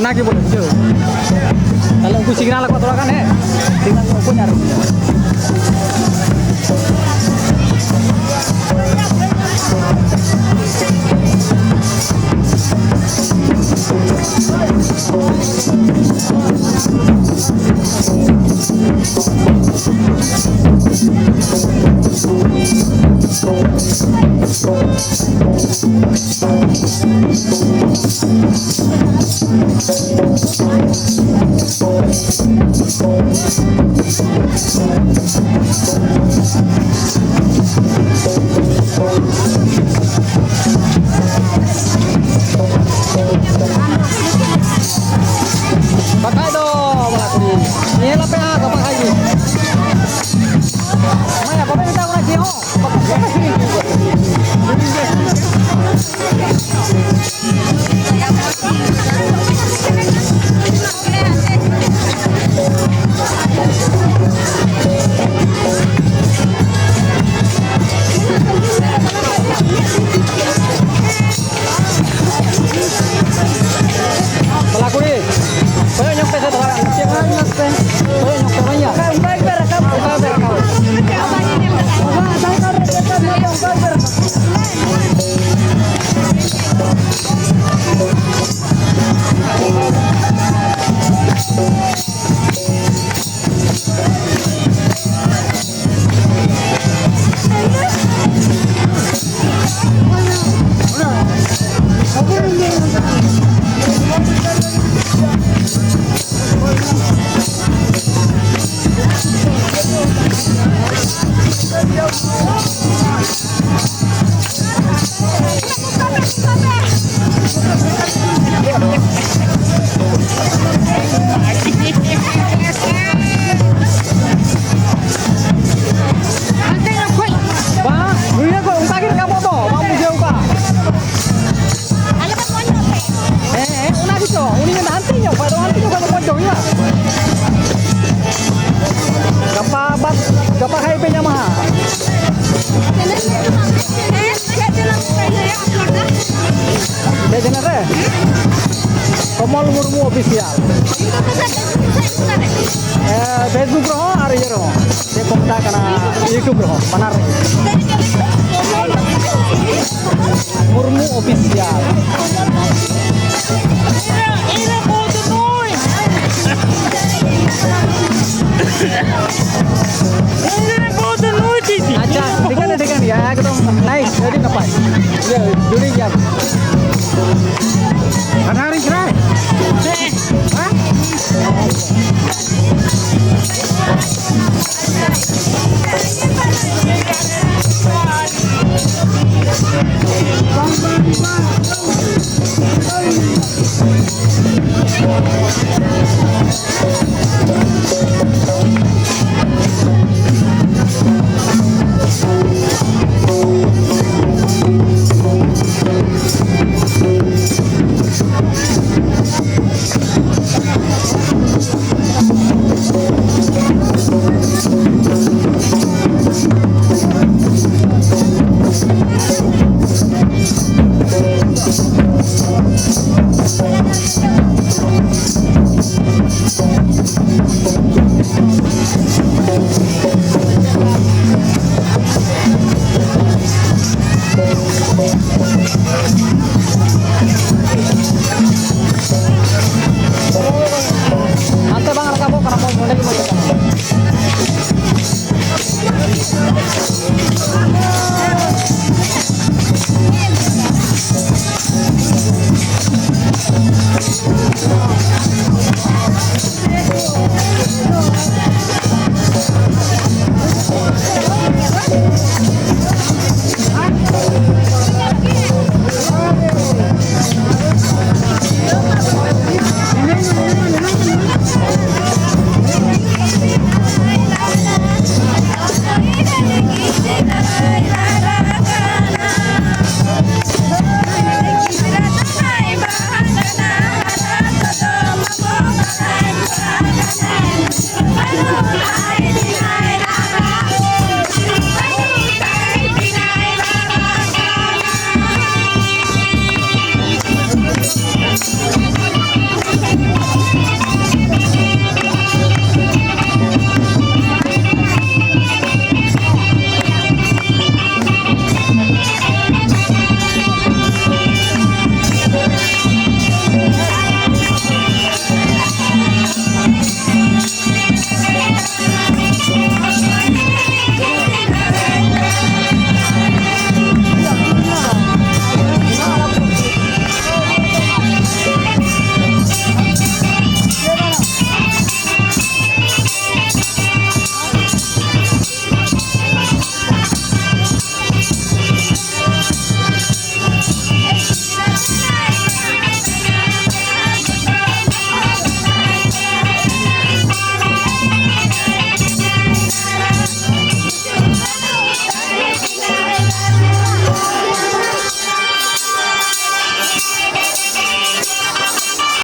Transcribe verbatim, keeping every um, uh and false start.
ᱚᱱᱟ ᱜᱮ ᱵᱚᱞᱮ ᱵᱩᱡᱷᱟᱹᱣ᱾ ᱛᱟᱦᱞᱮ ᱩᱱᱠᱩ ᱥᱤᱜᱽᱱᱟᱞ ᱟᱠᱚ ᱛᱷᱚᱲᱟ ᱜᱟᱱ, ᱦᱮᱸ? ᱥᱤᱜᱽᱱᱟᱞ ᱧᱚᱜ ᱠᱚ ᱧᱟᱢ᱾ ᱵᱟᱠᱷᱟᱡ ᱫᱚ, ᱵᱟᱞᱟ ᱠᱩᱲᱤ, ᱧᱮᱞ ᱟᱯᱮ ᱦᱟᱸᱜ ᱜᱟᱯᱟ ᱠᱷᱟᱡ ᱜᱮ᱾ ᱢᱟᱭᱟ, ᱵᱟᱯᱮ ᱢᱮᱛᱟ ᱠᱚ ᱠᱟᱱᱟ ᱪᱮᱫ ᱦᱚᱸ? ᱵᱟᱞᱟ ᱠᱩᱲᱤ, ᱠᱚᱭᱚᱜ ᱧᱚᱜ ᱯᱮ ᱥᱮ ᱛᱷᱚᱲᱟ ᱜᱟᱱ᱾ ᱪᱮᱫ ᱠᱚᱭᱚᱜ ᱧᱚᱜ ᱯᱮ? ᱠᱚᱭᱚᱜ ᱧᱚᱜ ᱯᱮ, ᱵᱟᱝ ᱭᱟ? ᱚᱱᱠᱟ ᱜᱮ ᱯᱮ ᱨᱟᱠᱟᱵ᱾ ᱚᱱᱠᱟ ᱜᱮ ᱯᱮ ᱨᱟᱠᱟᱵ᱾ ᱠᱚᱢᱚᱞ ᱢᱩᱨᱢᱩ ᱚᱯᱷᱤᱥᱤᱭᱟᱞ᱾ ᱯᱷᱮᱥᱵᱩᱠ ᱨᱮᱦᱚᱸ ᱟᱨ ᱤᱭᱟᱹ ᱨᱮᱦᱚᱸ, ᱪᱮᱫ ᱠᱚ ᱢᱮᱛᱟᱜ ᱠᱟᱱᱟ, ᱤᱭᱩᱴᱩᱵᱽ ᱨᱮᱦᱚᱸ, ᱵᱟᱱᱟᱨ ᱨᱮᱜᱮ᱾ ᱢᱩᱨᱢᱩ ᱚᱯᱷᱤᱥᱤᱭᱟᱞ᱾ ᱟᱪᱪᱷᱟ, ᱴᱷᱤᱠᱟᱹᱱ ᱜᱮᱭᱟ, ᱴᱷᱤᱠᱟᱹᱱ ᱜᱮᱭᱟ, ᱮᱠᱫᱚᱢ ᱱᱟᱭᱤᱥ, ᱟᱹᱰᱤ ᱱᱟᱯᱟᱭ᱾ ᱤᱭᱟᱹ, ᱡᱩᱲᱤ ᱜᱮᱭᱟ᱾ ᱦᱟᱱᱟ ᱨᱤᱧ ᱪᱟᱞᱟᱜ᱾ ᱦᱮᱸ?